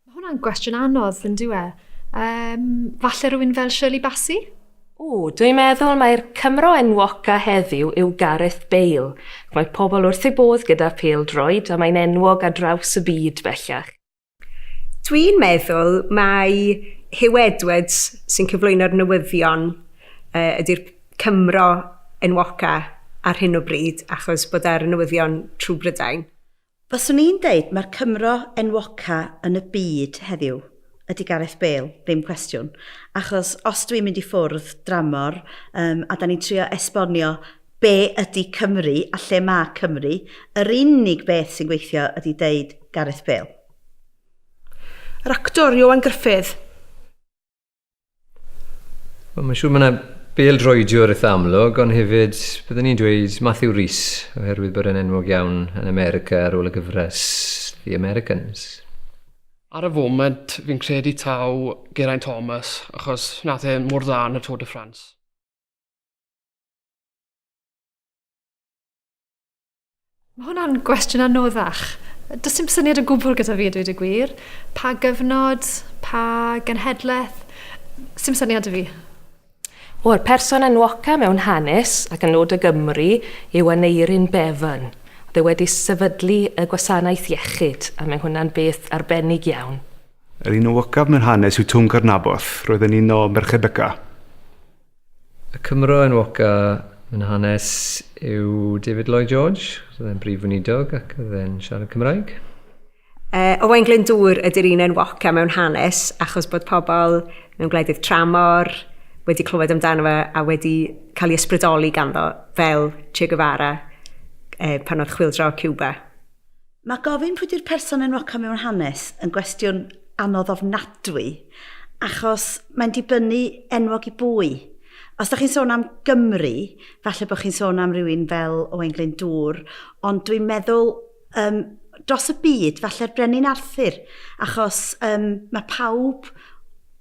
Mae hwnna'n gwestiwn anodd, yn dyw e? Um, falle rhywun fel Shirley Bassey? O, dwi'n meddwl mai'r Cymro enwoca heddiw yw Gareth Bale. Mae pobl wrth eu bodd gyda phêl-droed a mae'n enwog ar draws y byd bellach. Dwi'n meddwl mai Huw Edwards sy'n cyflwyno'r newyddion uh, ydy'r Cymro enwoca ar hyn o bryd, achos bod ar y newyddion trwy Brydain. Faswn i'n deud mae'r Cymro enwoca yn y byd heddiw ydy Gareth Bale, ddim cwestiwn. Achos os dwi'n mynd i ffwrdd dramor um, a da ni'n trio esbonio be ydy Cymru a lle mae Cymru, yr unig beth sy'n gweithio ydy deud Gareth Bale. Yr actor Ioan Gruffudd. Wel, mae'n siŵr mae yna bêl-droediwr eitha amlwg, ond hefyd byddwn ni'n dweud Matthew Rhys, oherwydd bod e'n enwog iawn yn America ar ôl y gyfres The Americans. Ar y foment, fi'n credu taw Geraint Thomas, achos nath e mor dda yn y Tour de France. Mae hwnna'n gwestiwn anoddach. Does dim syniad o gwbl gyda fi a dweud y gwir. Pa gyfnod, pa genhedlaeth, sim syniad 'da fi. O'r person enwoca mewn hanes ac yn nod y Gymru yw Aneurin Bevan. Oedd e wedi sefydlu y gwasanaeth iechyd a mae hwnna'n beth arbennig iawn. Yr un enwocaf mewn hanes yw Twm Carnaboth, roedd yn un o Merched Beca. Y Cymro enwoca yn hanes yw David Lloyd George. Oedd e'n brif weinidog ac oedd e'n siarad Cymraeg. Owain Glyndŵr ydy'r un enwoca mewn hanes achos bod pobl mewn gwledydd tramor wedi clywed amdano fe a wedi cael ei ysbrydoli ganddo fel Che Guevara pan oedd chwyldro Cuba. Mae gofyn pwy 'di'r person enwoca mewn hanes yn gwestiwn anodd ofnadwy, achos mae'n dibynnu enwog i bwy. Os da chi'n sôn am Gymru, falle bod chi'n sôn am rywun fel Owain Glyndŵr, ond dwi'n meddwl um, dros y byd, falle'r Brenin Arthur, achos um, mae pawb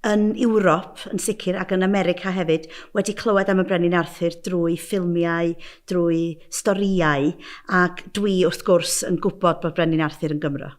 yn Ewrop yn sicr ac yn America hefyd wedi clywed am y Brenin Arthur drwy ffilmiau, drwy storïau, ac dwi wrth gwrs yn gwybod bod Brenin Arthur yn Gymro.